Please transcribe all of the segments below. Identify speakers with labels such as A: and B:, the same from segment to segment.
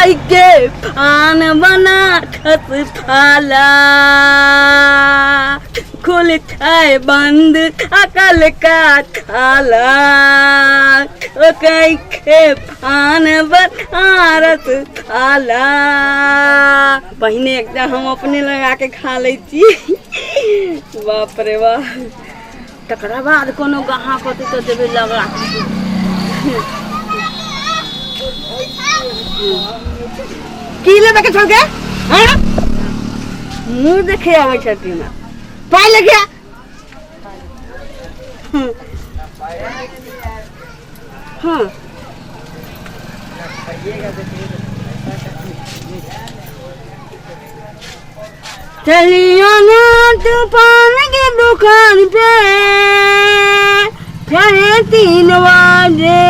A: कई के पान बना खस थाला खुल खाए बंद अकल का थाला ओ कई के पान बनारस थाला। पहिने एकटा हम अपने लगा के खा लै छी। बाप रे बाप। तकरा बाद कोनो गाहक होतै तऽ देबै लगा। की लेबे के छौ गे? हाँ? मुँह देखे आबै छथिन। पाइ ले गया। हाँ। चलियो ना तूफान के दुकान पे 3:30 बजे।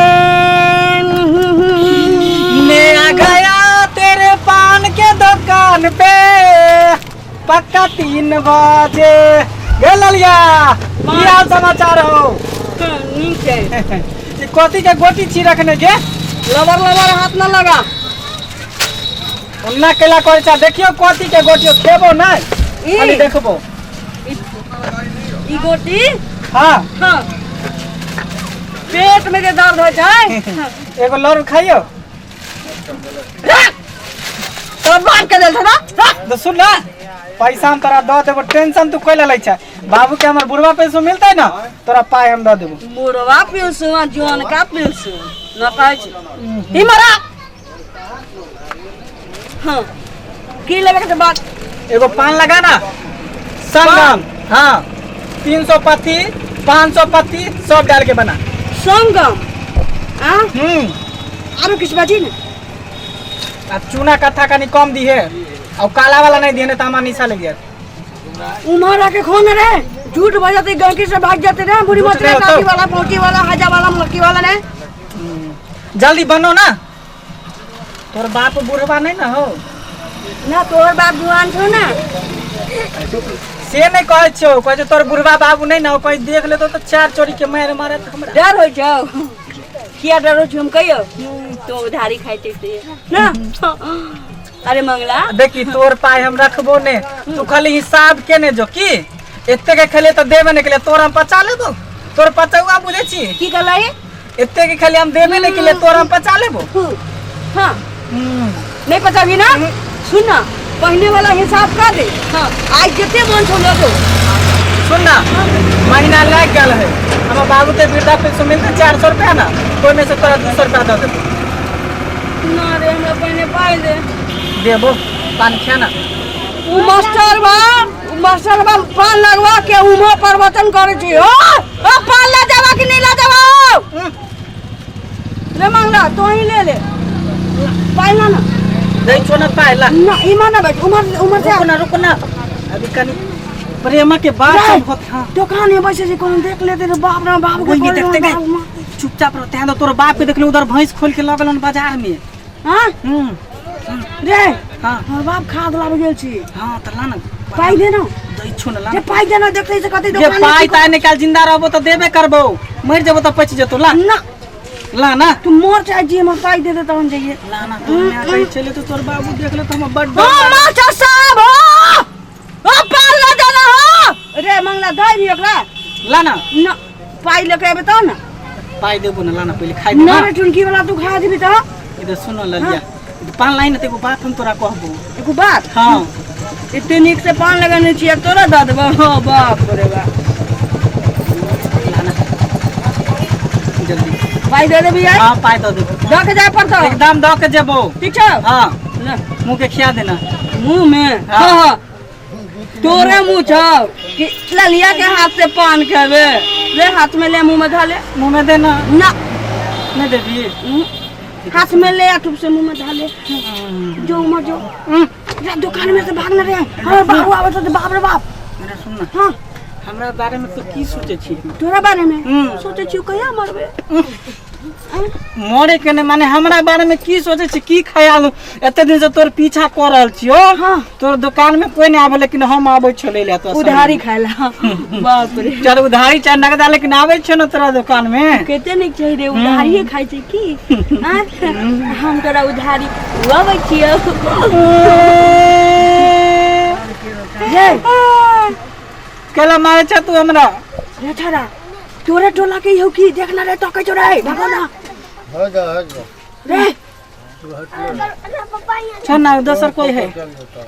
B: मैं आ गया तेरे पान के दुकान पे पक्का 3 बजे। गे ललिया, की हाल समाचार हो?
A: नीक है।
B: ई कथी के गोटी छी रखने के?
A: लबर लबर हाथ न लगा।
B: उन्ना केला करै छा, देखियो कथी के गोटी हो, खेबो नै
A: ई।
B: खाली देखबो।
A: ई गोटी?
B: हाँ।
A: हाँ। पेट में जे दर्द होइ छै।
B: एगो लड़ू खाइयो।
A: तोर बाप के देल छौ ना?
B: तो सुन ना, पैसा हम तोरा दऽ देबो, टेंशन तू कोई लै छै। बाबू के हमर बुढ़वा पैसो मिलतै ना, तोरा पाई हम दऽ देबो।
A: बुढ़वा पिलसु आ जौन का पिलसु न कहै छै। ई मरा। हाँ। की लेबे के बात?
B: एगो पान लगा ना संगम। हाँ, 300 पत्ती 500 पत्ती सब डाल के बना।
A: संगम? आ? आरो किछु बाजी ने?
B: आ चूना कत्था कनी कम दी है और काला वाला नहीं दिए, तो हमारा निशा लग गया।
A: उमर आके खोन रे, झूठ बजाते गंकी से भाग जाते रे, बुढ़ी
B: झूठ
A: मत रे,
B: रहे हो तो।
A: काकी वाला पौकी वाला हजा वाला मक्की वाला ने।
B: जल्दी बनो ना, तोर बाप बुढ़वा नहीं ना हो।
A: ना तोर बाप जुआन छौ ना।
B: से नहीं कहै छियौ, कहै छियौ तोर बुढ़वा बाबू नहीं ना हो, कहीं देख लेतो तो 4 चोरी के मार मारत हमरा।
A: डर होइ छौ? किया डर होइ छौ हम कहियो? तो उधारी खाइ छै से ना। अरे मंगला
B: देखी, तोर पाई हम रखबो ने, तू खाली हिसाब के ने जो की एते के खेले तो देबे ने के लिए, तोर हम पचा लेबो। तोर पचौआ बुझै छी?
A: की कहलै?
B: एते के खाली हम देबे ने के लिए, तोर हम पचा लेबो।
A: हाँ। नहीं पचाबी ना? सुन ना, पहिने वाला हिसाब कर दे। हाँ, आज जते मन छौ लऽ जो।
B: सुन ना, महीना लाग गेल है, हमर बाबू के वृद्धा पेंशन मिलते 400 रुपया ना, ओहिमे से तोरा 200 रुपया दऽ देबो।
A: ना रे, हमरा पहिने पाइ दे।
B: देबो, पान खा ना।
A: उ मास्टर बा, उ मास्टर बा पान लगवा के उमा प्रवचन करै छी। ओ, ओ पान ला जावा कि नहीं ला जावा? ले मंगला, तो ही ले ले। पाइ ला ना।
B: दै छो ना पाइ ला।
A: ना, इमा ना बैठ, उमर उमर से।
B: रुक ना, रुक ना, अभी कनी प्रेमा के बात
A: रे,
B: सब होत। हाँ।
A: दुकान में बैसे छै, कोनो देख लेते रे बाप रे बाप के।
B: कोई नहीं
A: बोल
B: देखते
A: रे,
B: गए।
A: बाप माँ।
B: चुपचाप रहते हैं तो तोर बाप के देखले उधर भैंस खोल के लगल बाजार में।
A: हाँ? रे,
B: हाँ।
A: हमर बाप खाद लाबे गेल छी।
B: हाँ, त ला ना।
A: पाइ दे ना।
B: दै छो ना, ला
A: रे
B: ना।
A: पाइ दे ना, देखते से कते
B: जे
A: दुकान में
B: पाइ
A: छी।
B: ताइ निकाल, जिंदा रहबो त देबे करबो, मर जेबो त पचि जेतो। ला।
A: ना।
B: ला ना।
A: तू मर चाहे जी, हमर पाइ दे दे तहन जाइए।
B: ला ना, तोर माय कहै छलै तो तोर बाबू देख ले त हमर बड डर
A: ओ
B: लागल।
A: मास्टर साहब हो, ओ पाल ला जाना हो। रे मंगला, दे भी ओकरा।
B: ला ना।
A: ना, पाइ लेके एबे तब ना।
B: पाइ देबो ना, ला ना, पहिले खाइ दे
A: ना
B: ना।
A: रे, टुनकी वाला तू खा देबी त।
B: इधर सुन ललिया, पान लाई ना त एगो बात हम तोरा कहबो।
A: एगो बात?
B: हाँ।
A: एते नीक से पान लगेने छियै, तोरा दऽ देबो? हाँ, बाप रे बाप।
B: ला ना जल्दी।
A: पाइ दे देबी आइ?
B: हाँ, पाइ दऽ देबो।
A: दऽ के जाय पड़तौ।
B: एकदम दऽ के जेबो।
A: ठीक छौ?
B: हाँ।
A: ले।
B: मुँह के खिया देना।
A: मुँह में?
B: हाँ।
A: हाँ, हाँ। तोरे मुँह छौ कि ललिया के हाथ से पान खेबे? ले हाथ में ले, मुँह में धऽ ले।
B: मुँह में देना।
A: ना।
B: नहीं देबी?
A: हाथ में ले आ टूप से मुँह में धऽ ले। जो उमर जो। रे, दुकान में से भाग ना रे, हमर बाबू आबै छौ, बाप रे बाप।
B: मेरा सुन ना।
A: हाँ।
B: हमरा बारे में तो की सोचे छी?
A: तोरा बारे में? सोचे छी कहिया मरबे।
B: मरे के नहि, माने हमरा बारे में की सोचे छी, की ख्याल? एते दिन से तोर पीछा कर रहल छियो।
A: हाँ।
B: तोर दुकान में कोई नहीं आवे, लेकिन हम आबै छो ले ले तो।
A: उधारी खाय ला, बाप रे।
B: चल, उधारी चाहे नगदा, लेकिन आबै छो ना तोरा दुकान में।
A: कते नीक छै रे, उधारिये खाइ छै की? आँय? हम तोरा उधारी खुआबै छियौ। रे।
B: केला मारे छ तू हमरा?
A: रे छोरा, तोरे टोला के हौ की? देखना रे, तकै छौ रे, भागो ना।
C: हो जा, हो जा।
A: रे।
B: छोड़ ना, दोसर कोई है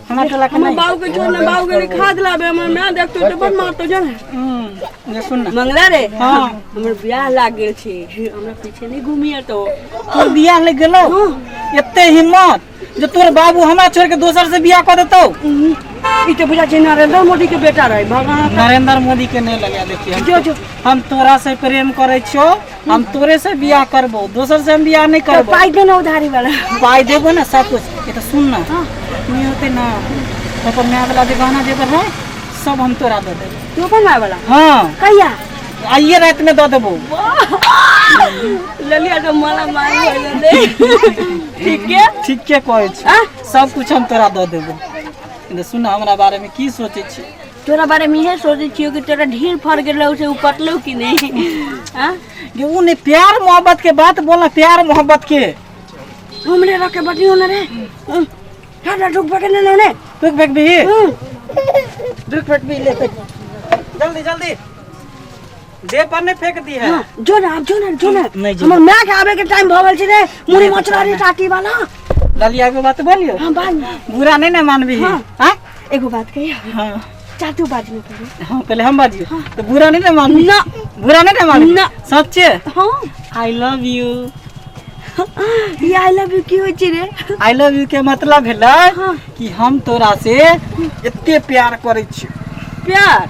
B: हमरा टोला के।
A: हमर
B: नहीं।
A: बाबू के छोड़ ना, बाबू के खाद लाबे। हमर माय देखतो तऽ बड़ मारतो जन।
B: ये सुन ना।
A: मंगला रे।
B: हाँ।
A: हमर बियाह लाग गेल छै, हमरा पीछे नहीं घूमिए तो।
B: तोर बियाह लग गेलो? एते हिम्मत जे तोर बाबू हमरा छोड़ के दोसर से बियाह कर देतौ?
A: ई तऽ बुझा छै नरेंद्र मोदी के बेटा रहे भगवान।
B: नरेंद्र मोदी के नहीं लगा, देखिए हम।
A: जो जो।
B: हम तोरा से प्रेम करे छियो, हम तोरे से बियाह करबो, दोसर से हम बियाह नहीं
A: तो
B: करबो।
A: पाई देना उधारी वाला।
B: पाई देबो ना, सब कुछ। ये तो सुन ना, नहीं होते ना तो अपन माय वाला जे गहना जेवर है सब हम तोरा दे देबो।
A: तू अपन माय वाला?
B: हाँ।
A: कहिया?
B: आइए रात में दे देबो।
A: ललिया तो माला मार भइल रे, ठीक है।
B: ठीक के कहै छी।
A: आ?
B: सब कुछ हम तोरा दे देबो। तो सुन, हमरा बारे में की सोचे छी?
A: तोरा बारे में इहे सोचै छियो कि तोरा ढेर फर गेलौ से उ कटलौ कि नहीं आ?
B: ये उ नहीं, प्यार मोहब्बत के बात बोलना, प्यार मोहब्बत के।
A: हमरे रखे बटियो न रे, ठंडा ढुक पकड़ने न ने।
B: रुक फेंक भी, रुक फेंक भी, ले फेंक जल्दी जल्दी, दे पर नहीं फेंक दी है।
A: हाँ, जो ना, अब जो ना, जो ना।
B: नहीं जो।
A: हमर माय के आबे के टाइम भऽ गेल छै रे, मुड़ी मचरा रे टाटी वाला।
B: ललिया के बात बोलियो।
A: हाँ, बाज।
B: बुरा नहीं ना मानबी?
A: हाँ।
B: हाँ?
A: एगो बात कहियो?
B: हाँ।
A: चाचू बाजने पहिले।
B: हाँ, पहले हम बाजियो। तो बुरा नहीं ना मानबी?
A: ना।
B: बुरा नहीं ना मानबी?
A: ना।
B: सच्चे?
A: हाँ।
B: I love you.
A: E I love you की होइ छै रे?
B: I love you के मतलब भेलै
A: हाँ।
B: कि हम तोरा से एते प्यार करै छी।
A: प्यार?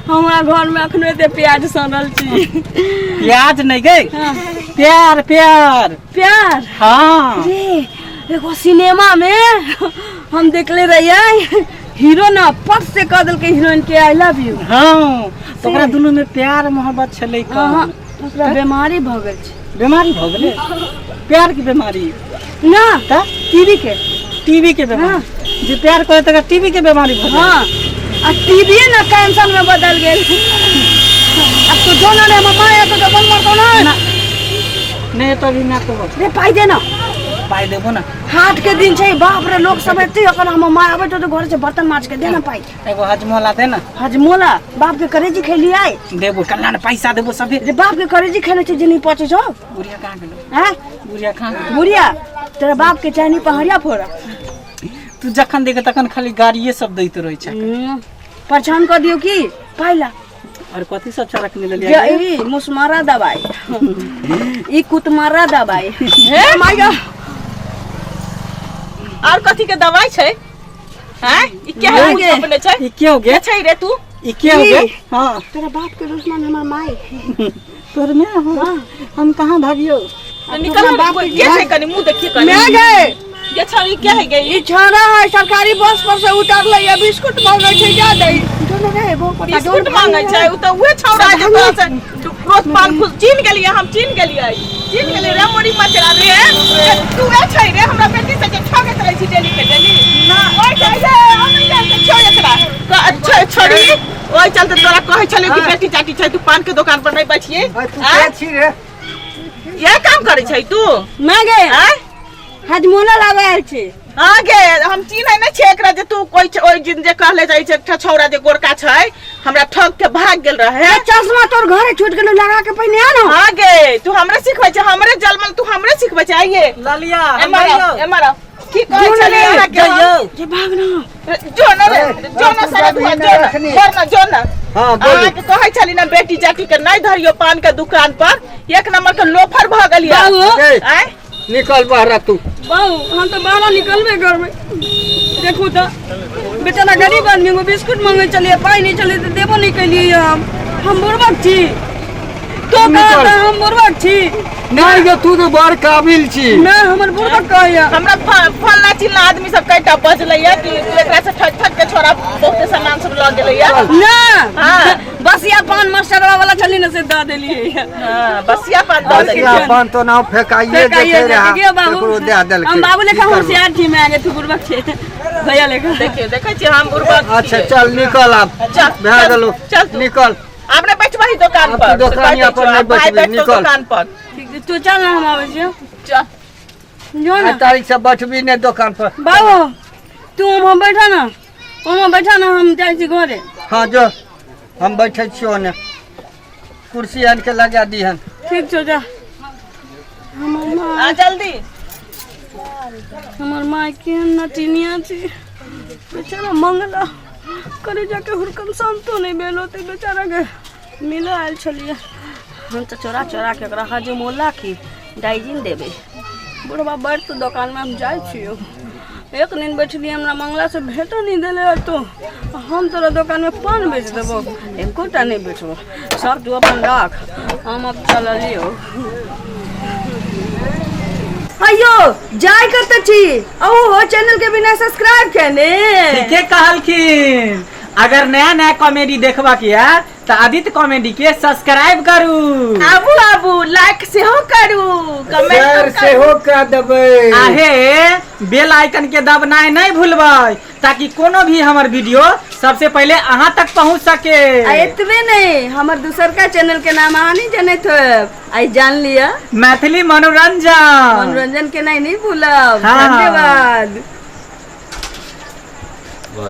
A: हमरा घर में अखनो एते प्याज सनल छी।
B: प्याज नहीं गई।
A: हाँ।
B: प्यार, प्यार।
A: प्यार?
B: हाँ।
A: रे, एगो सिनेमा में हम देखले रहियै, हीरो ना पट से कह देलकै हीरोइन के I love you.
B: हाँ, तो ओकरा दुनू में प्यार मोहब्बत छलै कम?
A: ओकरा बीमारी भऽ गेल छै।
B: बीमारी भऽ गेलै? प्यार के बीमारी?
A: ना।
B: तऽ?
A: टीबी के।
B: टीबी के बीमारी? जे प्यार करे तकरा टीबी के बीमारी भऽ गेलै?
A: हाँ, आ टीबी ना कैंसर में बदल गेल। अब तो जो ना रे, हमर माय एतो तऽ बंद मरतौ ना।
B: नहीं तो अभी मैं तो
A: रे, पाइ दे ना।
B: पाइ देबो ना।
A: हाट के दिन छै, बाप रे, लोग सब एते। अखन हमर माय आबै तऽ घर से बर्तन माज के दे ना पाइ।
B: एगो हजमोला दे ना।
A: हजमोला? बाप के करेजी खेली आइ?
B: देबो कल्याण, पैसा देबो सभे।
A: रे, बाप के करेजी खेले छै जे नहीं पचे छौ।
B: बुढ़िया कहाँ गेलो?
A: हैं?
B: बुढ़िया कहाँ गेलो?
A: बुढ़िया तेरा बाप के चाहनी पहड़िया फोड़ा।
B: तू जखन देखे तखन खाली गाड़िए सब दैत रहै छै।
A: परेशान कर दियो की पाइला।
B: और कथी सब छ रखने लेलियै?
A: जे ई मुसमारा दवाई, ई कुतमारा दवाई। हे my God.
D: और कथी के दवाई छै? हैं, ई के है?
A: गे।
D: अपने छै।
B: ई के हो
D: के
B: गे?
D: छै रे तू?
B: ई के हो गे?
A: ई।
B: हाँ।
A: तेरा बाप के दुश्मन हमर माय।
B: तोर में हो, हम कहाँ भागियो?
D: तो निकल।
A: बाप
D: के छै? कनी मुंह देखिए कनी।
A: मैं गए।
D: ये छौ, ई के है गे?
A: ई छाना है, सरकारी बस पर से उतारले या बिस्कुट मांगे छै, जा दे जो न रे बहुत पता।
D: बिस्कुट मांगे छै? उ त उहे छौड़ा जे तोरा से रोज पान फूल। चिन्ह गेलियै हम, चिन्ह गेलियै, चिन्ह गेलियै रे मोरी मचरा रे। तू उहे छै रे हमरा बेटी से जे ठगैत रहै छी डेली के डेली? ना ओइ छै रे, हम नहीं जानते छौ एकरा। अच्छा छोड़ी, ओइ चलते तोरा कहै छलियै कि बेटी जाटी छै, तू पान के दुकान पर नहीं बैठिए।
C: तू के छी रे?
D: इएह काम करै छै तू?
A: मैं गए।
D: आँय?
A: हजमोला लाबे आयल छै।
D: हाँ गे, हम चिन्है नहि छियै एकरा जे तू कोइ ओहि दिन जे कहले जाइ छै, एकटा छौड़ा जे गोरका छै, हमरा ठग के भाग गेल रहे।
A: ए, चश्मा तोर घरे छूट गेलो, लगा के पहिने आ ना।
D: हाँ गे, तू हमरे सिखबै छै? हमरे जलमल तू हमरे सिखबै छै? आइए।
B: ललिया हम
D: एम्हर आओ,
B: जइयौ।
D: एम्हर आओ। की कहै
A: जो ना
D: छलियै
A: रे,
D: अहाँके हम?
B: जइयौ।
A: जे भाग ना।
D: जो ना रे, जो ना सारा धुआ, जो ना, छोड़ ना, जो ना।
C: हाँ, बोलू।
D: अहाँके कहै छली ना बेटी जाति के नहि धरियो पान के दुकान पर, एक नंबर के लोफर भऽ गेलियै।
A: बाबू।
C: ए,
D: आँय?
C: निकल बाहर तू।
A: बाबू, हम तो बाहर निकलबे करबै। देखू तऽ बेचारा गरीब आदमी एगो बिस्कुट मांगे चलिए, पाइ नहीं चले तऽ देबो नहीं कैलिए। हम बुड़बक छी। तो
C: निकल।
A: कहता हम बुड़बक छी।
C: नहीं गे, तू तो बड़ काबिल छी।
A: नहीं, हमर बुड़बक कहैया।
D: हमरा फलना चिलना आदमी सब कईटा बजलैया कि एकरा से ठक ठक के छोरा बहुते सामान सब लऽ गेलैया।
A: ना।
D: हाँ।
A: बसिया पान मास्टरवा वाला छली ने, से दऽ देलियै।
D: हाँ, बसिया पान दऽ देलियै।
C: बसिया पान तो ना फेकाइए
A: फेकाइए
C: देते रहा,
A: देखियौ बाबू।
C: केकरो दे देलकै।
A: हम बाबू लेखा
C: की करबै?
A: होशियार छी, मैं आगे तू बुड़बक छै भैया लेखा।
D: देखियौ, देखै छियै हम बुड़बक
C: अच्छा
D: छियै।
C: चल निकल आब।
D: चल,
C: भए
D: चल,
C: गेलौ।
D: चल तू।
C: निकल।
D: आब नहि बैठबही दोकान
C: आब
D: पर।
C: तू दोकान
D: से
C: पर नहि
D: कहै छौ, आब भाय
C: बैठबही,
D: बैठतौ
C: निकल।
D: दोकान पर।
A: ठीक छै, तू चल ना, हम आबै छियौ।
D: चल।
A: जो ना।
C: आइ तारीख से बैठबी नहि दोकान पर।
A: बाबू, तू वहाँ बैठा ना, वहाँ बैठा ना, हम जाइ छी घरे।
C: हाँ जो, हम बैठे छियौ ने, कुर्सी आनि के लगा दीहन।
A: ठीक छौ, जा। हमर माँ,
D: आ जल्दी।
A: हमर माँ केहन नटिनिया छै बेचारा। मंगला करे जाके हुरकम शांतो नहि भेल होतै बेचारा के। मिलऽ आयल छलियै हम तऽ चोरा चोरा के ओकरा हजमोला की डाइजिन देबै। बुढ़बा बैठ तो दोकानमे, हम जाइ छियौ। एक दिन बैठलियै, हमरा मंगला से भेटो नहि देले। तो हम तोरा दोकानमे पान बेच देबो, एकोटा नहि बेचबो, सब तू अपन राख। हम अब चललियौ। अयो, जाय कतऽ छी? अहू चैनल के बिना सब्सक्राइब केने?
B: ठीके कहलखिन। अगर नया नया कॉमेडी देखबाक ये तऽ आदित्य कॉमेडी के सब्सक्राइब करू।
D: आबू आबू, लाइक सेहो करू,
C: शेयर
D: कमेंट
C: सेहो कऽ देबै।
B: आहे बेल आइकन के दबनाइ नहि भूलबै, ताकि कोनो भी हमर वीडियो सबसे पहले अहाँ तक पहुंच सके।
A: आ एतबे नहीं, हमर दूसरका चैनल के नाम अहाँ नहीं जनैत होब, आइ जान लिअ।
B: मैथिली मनोरंजन।
A: मनोरंजन के नहीं, नहीं भूलब।
B: हाँ।
A: धन्यवाद।